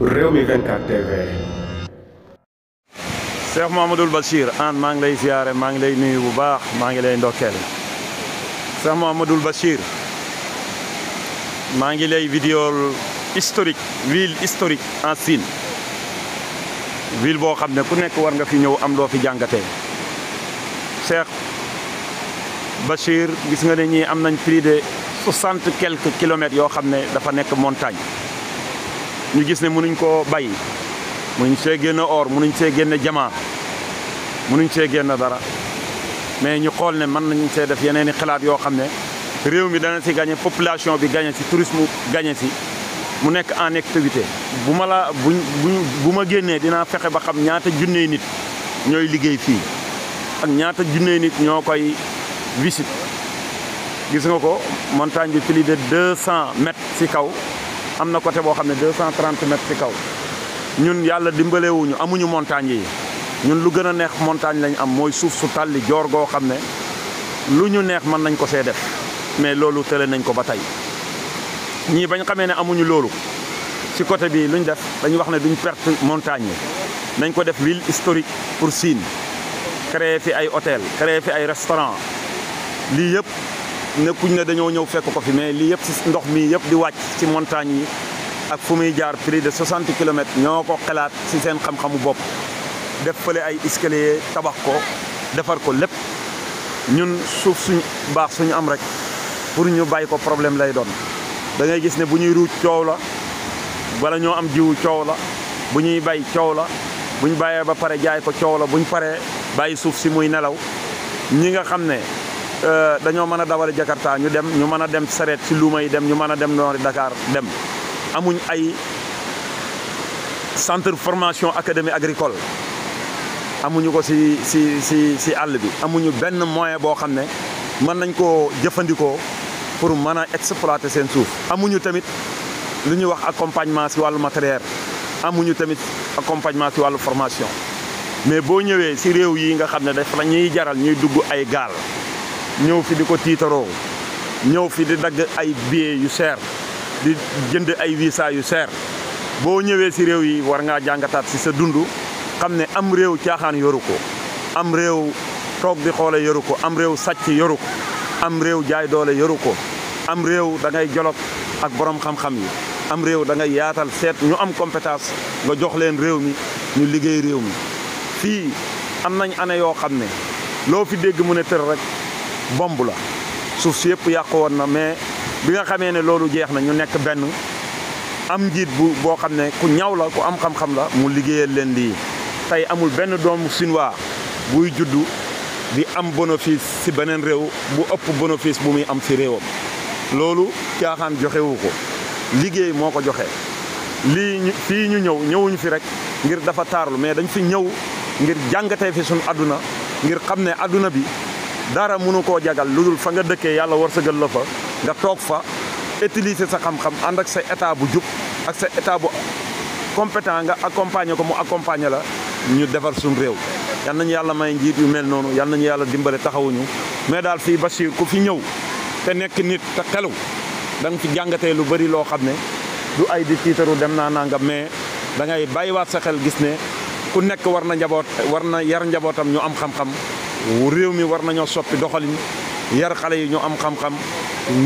Rewmi 24 TV. Cheikh Mouhamadoul Bachir Hann maa ngi lay ziare maa ngi lay nuyu bu baax maa ngi lay ndokkeel Cheikh Mouhamadoul Bachir maa ngi lay vidéo historique ville historique en Sine ville boo xam ne ku nekk war nga fi ñëw am loo fi jàngatee Cheikh Bachir gis nga ne ñii am nañ plus de 60 quelques kilomètres yoo xam ne dafa nekk montagne ñu gis ne mënuñ koo bay mënuñ see génn or mënuñ see génn jamaa mënuñ see génn dara mais ñu xool ne mën nañ see def yeneen i xalaat yoo xam ne réew mi dana si gagné population bi gagné si tourisme gagné si mu nekk en activité bu ma génnee dinaa fexe ba xam ñaata junney nit ñooy liggéey fii ak ñaata junney nit ñoo koy visite gis nga ko montagne bi plus de 200 mètres si kaw am na côté boo xam ne 230 mètres si kaw ñun yàlla dimbalewuñu amuñu montagne yi ñun lu gën a neex montagne lañ am mooy suuf su tàlli joor goo xam ne lu ñu neex mën nañ ko see def mais loolu tële nañ ko ba tey ñii bañ xamee ne amuñu loolu ci côté bi luñ def dañu wax ne duñ perte montagne yi nañ ko def ville historique pour Sine créer fi ay hôtel créer fi ay restaurant lii yëpp nekkuñ ne dañoo ñëw fekk ko fi mais lii yëpp ci ndox mi yëpp di wàcc ci montagne yi ak fu muy jaar plus de 60 kilomètres ñoo ko xalaat ci seen xam-xamu bopp def fële ay escalier tabax ko defar ko lépp ñun suuf suñ baax suñu am rek pour ñu bàyyi ko problème lay doon da ngay gis ne bu ñuy ruuj coow la wala ñoo am jiwu coow la bu ñuy bay coow la bu ñu bàyyee ba pare jaay ko coow la bu ñu paree bàyyi suuf si muy nelaw ñi nga xam ne dañoo mën a dawal Jakarta ñu dem ñu mën a dem sareet si luuma yi dem ñu mën a dem noori Dakar dem amuñ ay centre formation académie agricole amuñu ko si àll bi amuñu benn moyen boo xam ne mën nañ koo jëfandikoo pour mën a exploiter seen suuf amuñu tamit lu ñuy wax accompagnement si wàllu matériel amuñu tamit accompagnement si wàllu formation mais boo ñëwee si réew yi nga xam ne daf la ñuy jaral ñuy dugg ay gaal ñëw fi di ko tiitaroo ñëw fi di dagg ay billets yu cher di jënd ay visa yu cher boo ñëwee si réew yi war ngaa jàngataat si sa dund xam ne am réew caaxaan yoru ko am réew toog di xoole yoru ko am réew sàcc yoru ko am réew jaay doole yoru ko am réew da ngay jolog ak borom xam-xam yi am réew da ngay yaatal seet ñu am compétence nga jox leen réew mi ñu liggéey réew mi fii am nañ année yoo xam ne loo fi dégg mu ne tër rek bomb la suuf si yëpp yàqu woon na mais bi nga xamee ne loolu jeex na ñu nekk benn am njiit boo xam ne ku ñaw la ku am xam-xam la mu liggéeyal leen lii tey amul benn doomu Sinois buy juddu di am bénéfice si beneen réew bu ëpp bénéfice bu muy am si réewam loolu caaxaan joxewu ko liggéey moo ko joxe lii fii ñu ñëwuñu fi rek ngir dafa taarlu mais dañ fi ñëw ngir jàngatee fi suñu adduna ngir xam ne adduna bi dara mënu koo jagal lu dul fa nga dëkkee yàlla wërsëgal la fa nga toog fa utiliser sa xam-xam ànd ak sa état bu jub ak sa état bu compétent nga accompagner ko mu accompagner la ñu defar suñu réew yal nañu yàlla may njiit yu mel noonu yal nañu yàlla dimbale taxawuñu mais daal fii Bachir ku fi ñëw te nekk nit te xelu da nga fi jàngatee lu bëri loo xam ne du ay di tiitaru dem naa nangam mais da ngay bàyyiwaat sa xel gis ne ku nekk war na yar njabootam ñu am xam-xam réew mi war nañoo soppi doxalin yar xale yi ñu am xam-xam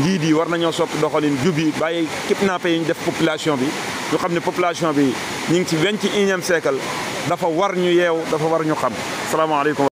njiit yi war nañoo soppi doxalin jubi bàyyi kidnappé yi ñu def population bi ñu xam ne population bi ñu ngi ci 21e siècle dafa war ñu yeew dafa war ñu xam salaamaaleykum